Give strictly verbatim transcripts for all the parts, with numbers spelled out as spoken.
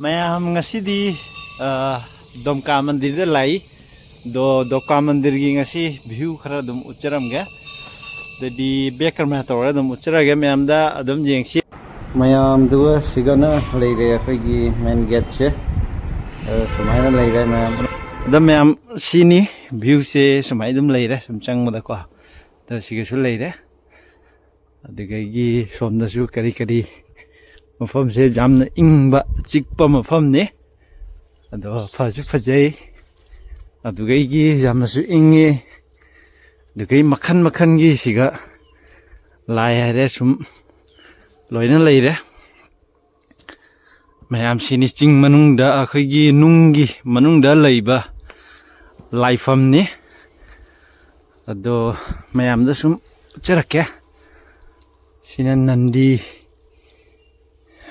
ꯃꯌꯥꯝ, ꯉꯁꯤꯗꯤ, ꯑ, ꯗꯣꯝꯀꯥ ꯃꯟꯗꯤꯔꯗ ꯂꯥꯛꯏ꯫ ꯑꯗꯣ ꯗꯣꯝꯀꯥ ꯃꯟꯗꯤꯔꯒꯤ ꯉꯁꯤ view ꯈꯔ ꯑꯗꯨꯝ ꯎꯠꯆꯔꯝꯒꯦ꯫ ꯑꯗꯩꯗꯤ background ꯃꯌꯥꯝ ꯇꯧꯔꯒ ꯑꯗꯨꯝ ꯎꯠꯆꯔꯒꯦ ꯃꯌꯥꯝꯗ, ꯑꯗꯨꯝ ꯌꯦꯡꯁꯤ꯫ ꯃꯌꯥꯝꯗꯨꯒ ꯁꯤꯒꯅ ꯂꯩꯔꯦ ꯑꯩꯈꯣꯏꯒꯤ main gateꯁꯦ꯫ ꯑ, ꯁꯨꯃꯥꯏꯅ ꯂꯩꯔꯦ ꯃꯌꯥꯝ꯫ ꯑꯗꯣ ꯃꯌꯥꯝ, ꯁꯤꯅꯤ viewꯁꯦ, ꯁꯨꯃꯥꯏꯅ ꯑꯗꯨꯝ ꯂꯩꯔꯦ ꯁꯨꯝ ꯆꯪꯕꯗꯀꯣ꯫ ꯑꯗꯣ ꯁꯤꯒꯁꯨ ꯂꯩꯔꯦ꯫ ꯑꯗꯨꯗꯒꯤ ꯁꯣꯝꯗꯁꯨ ꯀꯔꯤ ꯀꯔꯤ, ꯃꯐꯝꯁꯦ ꯌꯥꯝꯅ ꯏꯪꯕ ꯆꯤꯛꯄ ꯃꯐꯝꯅꯤ꯫ ꯑꯗꯣ ꯐꯁꯨ ꯐꯖꯩ꯫ ꯑꯗꯨꯗꯒꯤ ꯌꯥꯝꯅꯁꯨ ꯏꯪꯉꯤ꯫ ꯑꯗꯨꯗꯒꯤ ꯃꯈꯜ ꯃꯈꯜꯒꯤ ꯁꯤꯒ ꯂꯥꯏ ꯍꯥꯏꯔꯦ ꯁꯨꯝ ꯂꯣꯏꯅ ꯂꯩꯔꯦ꯫ ꯃꯌꯥꯝꯁꯤꯅꯤ ꯆꯤꯡ ꯃꯅꯨꯡꯗ, ꯑꯩꯈꯣꯏꯒꯤ ꯅꯨꯡꯒꯤ ꯃꯅꯨꯡꯗ ꯂꯩꯕ ꯂꯥꯏꯐꯝꯅꯤ꯫ ꯑꯗꯣ ꯃꯌꯥꯝꯗ ꯁꯨꯝ ꯎꯠꯆꯔꯛꯀꯦ꯫ ꯁꯤꯅ ꯅꯟꯗꯤ,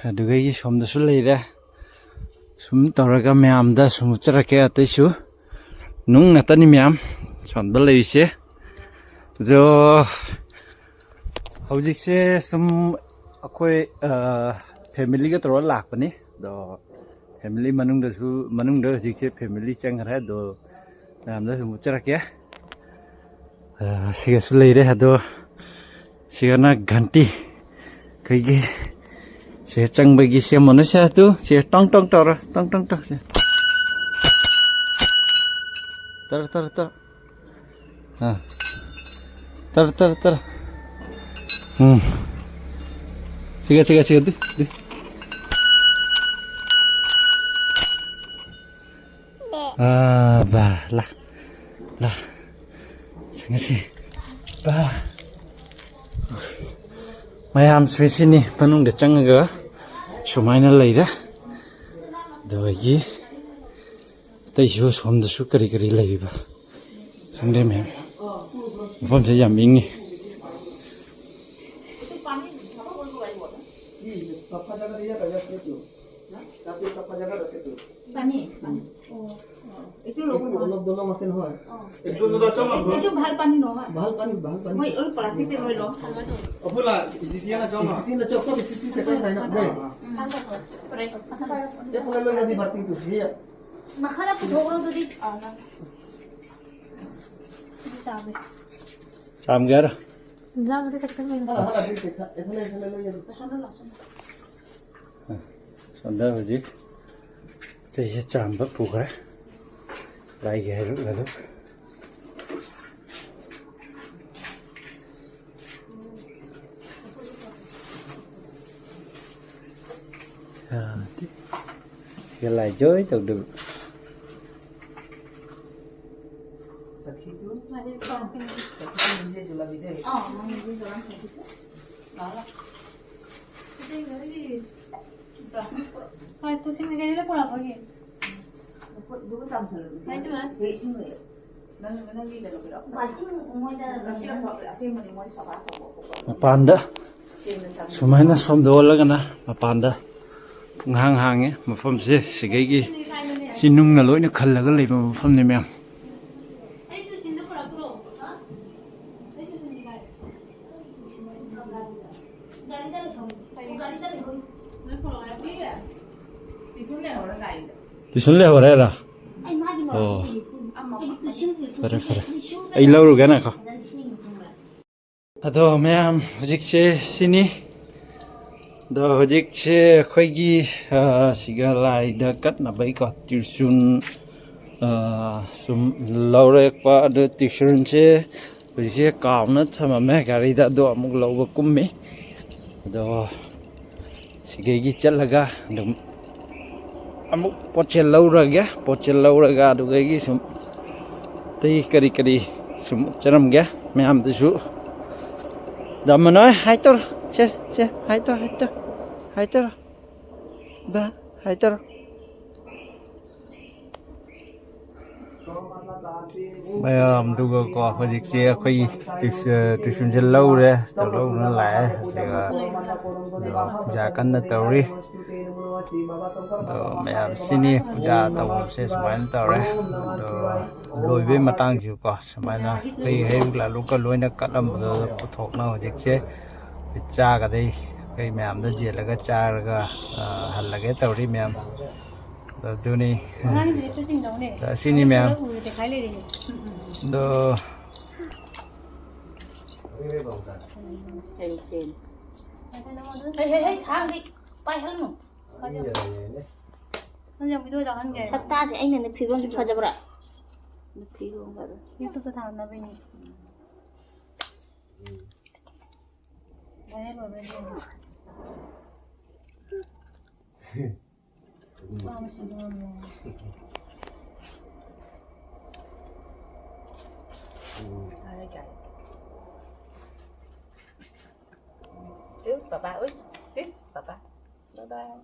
ꯑꯗꯨꯗꯒꯤ ꯁꯣꯝꯗꯁꯨ ꯂꯩꯔꯦ꯫ ꯁꯨꯝ ꯇꯧꯔꯒ ꯃꯌꯥꯝꯗ ꯁꯨꯝ ꯎꯠꯆꯔꯛꯀꯦ꯫ ꯑꯇꯩꯁꯨ ꯅꯨꯡ ꯉꯥꯛꯇꯅꯤ ꯃꯌꯥꯝ ꯁꯣꯝꯗ ꯂꯩꯔꯤꯁꯦ꯫ ꯑꯗꯣ ꯍꯧꯖꯤꯛꯁꯦ ꯁꯨꯝ ꯑꯩꯈꯣꯏ, ꯑ, familyꯒ ꯇꯧꯔꯒ ꯂꯥꯛꯄꯅꯤ꯫ ꯑꯗꯣ family ꯃꯅꯨꯡꯗꯁꯨ, ꯃꯅꯨꯡꯗ ꯍꯧꯖꯤꯛꯁꯦ family ꯆꯪꯈ꯭ꯔꯦ꯫ ꯑꯗꯣ ꯃꯌꯥꯝꯗ ꯁꯨꯝ ꯎꯠꯆꯔꯛꯀꯦ꯫ ꯑ, ꯁꯤꯒꯁꯨ ꯂꯩꯔꯦ꯫ ꯑꯗꯣ ꯁꯤꯒꯅ ꯘꯟꯇꯤ, ꯑꯩꯈꯣꯏꯒꯤ ꯁꯤ ꯆꯪꯕꯒꯤ ꯁꯦꯝꯕꯅ ꯁꯦ ꯑꯗꯨ ꯁꯤ ꯇꯣꯡ ꯇꯣꯡ ꯇꯧꯔ, ꯇꯣꯡ ꯇꯣꯡ ꯇꯧ ꯁꯦ꯫ ꯇꯔ ꯇꯔ ꯇꯔ꯫ ꯑꯥ꯫ ꯇꯔ ꯇꯔ ꯇꯔ꯫ ꯎꯝ꯫ ꯁꯤꯒ ꯁꯤꯒ ꯁꯤꯒ ꯑꯗꯨ, ꯑꯗꯨ꯫ ꯑꯥ, ꯕꯥ, ꯂꯥ, ꯂꯥ꯫ ꯁꯪꯉꯁꯤ꯫ ꯕꯥ꯫ ꯃꯌꯥꯝ ꯁ꯭ꯋꯤꯁꯤꯅꯤ ꯃꯅꯨꯡꯗ ꯆꯪꯉꯒ ꯁꯨꯃꯥꯏꯅ ꯂꯩꯔꯦ꯫ ꯑꯗꯨꯗꯒꯤ ꯑꯇꯩꯁꯨ ꯁꯣꯝꯗꯁꯨ ꯀꯔꯤ ꯀꯔꯤ ꯂꯩꯔꯤꯕ ꯈꯪꯗꯦ ꯃꯌꯥꯝ꯫ ꯃꯐꯝꯁꯦ ꯌꯥꯝ ꯏꯪꯉꯤ꯫ তাতে চাফা জেগাত আছে তো। পানী, পানী। অ, অ। এইটো ল'ব এইটো নোৱাৰো। অলপ দলং আছে নহয়। অ। এইটো দুটা চাফা এইটো ভাল পানী নহয়। ভাল পানী, ভাল পানী। মই অলপ প্লাষ্টিক লৈ লওঁ, ভাল পানী। অ, ফুলা, ইচিচিয়া না চাফা। ইচিচি না চাফা, ইচিচি চেপাই নাই না, দে। ভাল পানী। এইফালে লৈ যাবি বাল্টিংটো, সেয়া। মাখানা পুথৌ যদি, অ, না। এইটো চাবি। চাম গেৰ। যাম, এইটো চেক কৰি আহিম। এইফালে, এইফালে লৈ যাবি। ꯁꯣꯝꯗ ꯍꯧꯖꯤꯛ ꯆꯩꯁꯦ ꯆꯥꯝꯕ ꯄꯨꯈ꯭ꯔꯦ꯫ ꯂꯥꯏꯒꯤ ꯍꯩꯔꯨꯛ ꯂꯩꯔꯨꯛ꯫ ꯌꯥꯗꯦ꯫ ꯁꯤꯒ ꯂꯥꯏ ꯖꯣꯏ ꯇꯧꯗꯣꯏꯕ꯫ ꯍꯣꯏ, ꯇꯨꯁꯤꯟꯒꯦ ꯄꯨꯔꯛꯄꯒꯤ꯫ ꯃꯄꯥꯟꯗ ꯁꯨꯃꯥꯏꯅ ꯁꯣꯝꯗ ꯑꯣꯜꯂꯒꯅ ꯃꯄꯥꯟꯗ ꯄꯨꯡꯍꯥꯡ ꯍꯥꯡꯉꯦ ꯃꯐꯝꯁꯦ꯫ ꯁꯤꯒꯩꯒꯤ ꯁꯤ ꯅꯨꯡꯅ ꯂꯣꯏꯅ ꯈꯜꯂꯒ ꯂꯩꯕ ꯃꯐꯝꯅꯤ ꯃꯌꯥꯝ꯫ ꯇꯨꯏꯁꯟ ꯂꯩꯍꯧꯔꯦꯔꯥ? ꯑꯣ, ꯐꯔꯦ, ꯐꯔꯦ꯫ ꯑꯩ ꯂꯧꯔꯨꯒꯦ, ꯉꯥꯏꯈꯣ꯫ ꯑꯗꯣ ꯃꯌꯥꯝ, ꯍꯧꯖꯤꯛꯁꯦ ꯁꯤꯅꯤ꯫ ꯑꯗꯣ ꯍꯧꯖꯤꯛꯁꯦ ꯑꯩꯈꯣꯏꯒꯤ, ꯑ, ꯁꯤꯒ ꯂꯥꯏꯗ ꯀꯠꯅꯕꯒꯤꯀꯣ, ꯇ꯭ꯔꯤꯁꯨꯟ, ꯑ, ꯁꯨꯝ ꯂꯧꯔꯛꯄ꯫ ꯑꯗꯣ ꯇ꯭ꯔꯤꯁꯨꯟꯁꯦ ꯍꯧꯖꯤꯛꯁꯦ ꯀꯥꯎꯅ ꯊꯝꯃꯝꯃꯦ ꯒꯥꯔꯤꯗ, ꯑꯗꯣ ꯑꯃꯨꯛ ꯂꯧꯕ ꯀꯨꯝꯃꯤ꯫ ꯑꯗꯣ ꯁꯤꯒꯩꯒꯤ ꯆꯠꯂꯒ ꯑꯗꯨꯝ ꯑꯃꯨꯛ ꯄꯣꯠꯁꯦ ꯂꯧꯔꯒꯦ꯫ ꯄꯣꯠꯁꯦ ꯂꯧꯔꯒ ꯑꯗꯨꯗꯒꯤ ꯁꯨꯝ ꯑꯇꯩ ꯀꯔꯤ ꯀꯔꯤ ꯁꯨꯝ ꯎꯠꯆꯔꯝꯒꯦ ꯃꯌꯥꯝꯗꯨꯁꯨ꯫ ꯗꯥ ꯃꯅꯣꯏ, ꯍꯥꯏ ꯇꯧꯔꯣ꯫ ꯁꯦ, ꯁꯦ, ꯍꯥꯏ ꯇꯧꯔꯣ, ꯍꯥꯏ ꯇꯧꯔꯣ, ꯍꯥꯏ ꯇꯧꯔꯣ꯫ ꯗꯥ, ꯍꯥꯏ ꯇꯧꯔꯣ꯫ ꯃꯌꯥꯝꯗꯨꯒꯀꯣ, ꯍꯧꯖꯤꯛꯁꯦ ꯑꯩꯈꯣꯏꯒꯤ ꯇ꯭ꯌꯨꯁ-, ꯇ꯭ꯌꯨꯁꯟꯁꯦ ꯂꯧꯔꯦ, ꯂꯧꯗꯨꯅ ꯂꯥꯛꯑꯦ꯫ ꯑꯁꯤꯒ ꯄꯨꯖꯥ ꯀꯟꯅ ꯇꯧꯔꯤ꯫ ꯑꯗꯣ ꯃꯌꯥꯝ ꯁꯤꯅꯤ ꯄꯨꯖꯥ ꯇꯧꯐꯝꯁꯦ ꯁꯨꯃꯥꯏꯅ ꯇꯧꯔꯦ꯫ ꯑꯗꯣ ꯂꯣꯏꯕꯩ ꯃꯇꯥꯡꯁꯤꯀꯣ ꯁꯨꯃꯥꯏꯅ ꯍꯩ ꯍꯩꯔꯨꯛ ꯂꯥꯂꯨꯛꯀ ꯂꯣꯏꯅ ꯀꯠꯂꯝꯕꯗꯣ ꯄꯨꯊꯣꯛꯅ ꯍꯧꯖꯤꯛꯁꯦ ꯑꯩꯈꯣꯏ ꯆꯥꯒꯗꯩ ꯑꯩꯈꯣꯏ ꯃꯌꯥꯝꯗ ꯌꯦꯜꯂꯒ ꯆꯥꯔꯒ ꯑ, ꯍꯜꯂꯒꯦ ꯇꯧꯔꯤ ꯃꯌꯥꯝ꯫ ꯑꯗꯨꯅꯤ꯫ ꯑꯉꯥꯡꯗꯨꯗꯤ ꯆꯠꯁꯤꯡꯗꯧꯅꯦ꯫ ꯑꯁꯤꯅꯤ ꯃꯌꯥꯝ꯫ ꯎꯔꯦ ꯇꯦꯈꯥꯏ ꯂꯩꯔꯦꯅꯦ꯫ ꯑꯗꯣ ꯍꯩ, ꯍꯩ, ꯍꯩ, ꯊꯥꯡꯗꯤ ꯄꯥꯏꯍꯜꯂꯨ꯫ ꯅꯪ ꯌꯥꯝ ꯚꯤꯗꯤꯑꯣ ꯆꯥꯍꯟꯒꯦ꯫ ꯁꯛꯇꯥꯁꯦ ꯑꯩꯅꯅꯦ ꯐꯤꯕꯝꯁꯦ ꯐꯖꯕ꯭ꯔꯥ? ꯐꯤꯕꯝ ꯐꯖꯕ꯫ YouTubeꯇ ꯊꯥꯅꯕꯩꯅꯦ꯫ Viral ꯑꯣꯏꯕ꯭ꯔꯥ ꯌꯦꯡꯒꯦ꯫ ꯃꯥ ꯃꯁꯤ ꯂꯣꯟ ꯂꯣꯟ꯫ ꯎ, ꯄꯥꯄꯥ, ꯎꯏ, ꯎꯏ, papa. Bye bye.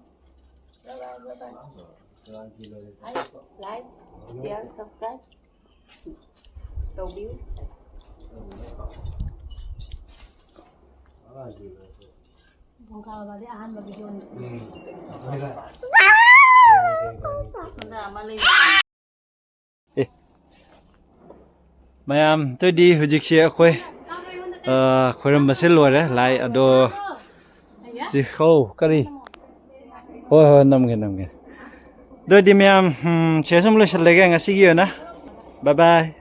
Bye bye, bye bye. Like, share, subscribe ꯇꯧꯕꯤꯌꯨ꯫ ꯗꯣꯡꯀꯥ ꯕꯕꯥꯗꯤ ꯑꯍꯥꯟꯕ ꯚꯤꯗꯤꯑꯣꯅꯤ꯫ ꯎꯝ꯫ ꯑꯃ ꯂꯩ꯫ ꯑꯦ꯫ ꯃꯌꯥꯝ, ꯑꯗꯨꯗꯤ ꯍꯧꯖꯤꯛꯁꯦ ꯑꯩꯈꯣꯏ, ꯑ, ꯈꯣꯏꯔꯝꯕꯁꯦ ꯂꯣꯏꯔꯦ꯫ ꯂꯥꯏ ꯑꯗꯣ, ꯁꯤ, ꯍꯧ, ꯀꯔꯤ? ꯍꯣꯏ, ꯍꯣꯏ, ꯅꯝꯒꯦ, ꯅꯝꯒꯦ꯫ ꯑꯗꯨꯗꯤ ꯃꯌꯥꯝ, ꯎꯝ, ꯁꯦ ꯁꯨꯝ ꯂꯣꯏꯁꯤꯜꯂꯒꯦ ꯉꯁꯤꯒꯤ ꯑꯣꯏꯅ꯫ Bye bye꯫